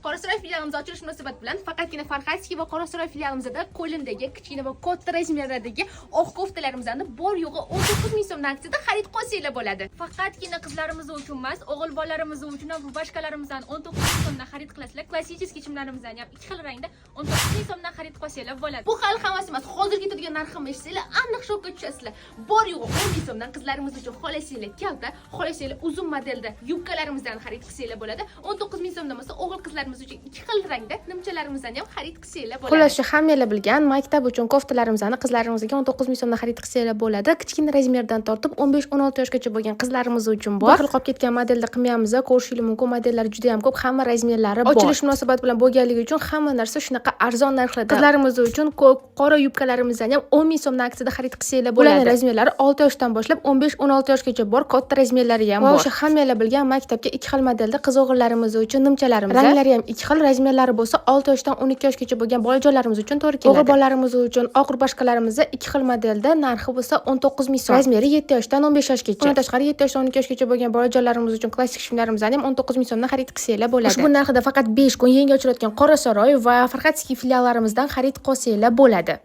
Qorasaroy filialimiz ochilish munosabati bilan faqatgina Farhadskiy va Qorasaroy filialimizda qo'limdagi kichkina va katta razmerlardagi oq koftalarimizni bor yo'g'i 19 ming so'mdan aksiyada xarid qilsanglar bo'ladi. Faqatgina qizlarimiz uchun emas, o'g'il bolalarimiz uchun ham rubashkalarimizdan 19 ming so'mdan xarid qilasizlar. Klassический shimlarimizdan ham ikki xil rangda 19 ming so'mdan xarid qilsanglar bo'ladi. Bu hali hammasi emas. Hozir ketadigan narximni eshitsanglar, aniq shokka tushasizlar. Bor yo'g'i 10 ming so'mdan qizlarimiz uchun xohlasanglar kalta, xohlasanglar uzun modelda yubkalarimizdan xarid qilsanglar bo'ladi. 19 ming so'mdan bo'lsa, o'g'il qizlarimiz uchun ikki xil rangda nimchalarimizdan ham xarid qilsanglar bo'ladi. Xullas, shu hammanglar bilgan maktab uchun koftalarimizni qizlarimizga 19 ming so'mdan xarid qilsanglar bo'ladi. Kichkina razmerdan tortib 15-16 yoshgacha bo'lgan qizlarimiz uchun bor. Bir xil qolib ketgan modelda qilmayapmiz, ko'rishingiz mumkin, modellar juda ham ko'p, hamma razmerlari bor. Ochilish munosabati bilan bo'lganligi uchun hamma narsa shunaqa arzon narxlarda. Qizlarimiz uchun ko'k, qora yubkalarimizdan ham 10 ming so'mdan aksiyada xarid qilsanglar bo'ladi. Ularning razmerlari 6 yoshdan boshlab 15-16 yoshgacha bor, katta razmerlari ham bor. Va o'sha hammanglar bilgan maktabga ikki xil modelda qiz o'g'illarimiz uchun nimchalarimiz. Ranglari ham ikki xil, razmerlari bo'lsa 6 yoshdan 12 yoshgacha bo'lgan bolajonlarimiz uchun to'g'ri keladi. O'g'il bolalarimiz uchun oq rubashkalarimizni ikki xil modelda, narxi bo'lsa 19 ming so'm. Razmeri 7 yoshdan 15 yoshgacha. Undan tashqari 7 yoshdan 12 yoshgacha bo'lgan bolajonlarimiz uchun klassik shimlarimizni ham 19 ming so'mdan xarid qilsanglar bo'ladi. Ushbu narxida faqat 5 kun yangi ochilayotgan Qorasaroy va Farhadskiy filiallarimizdan xarid qilsanglar bo'ladi.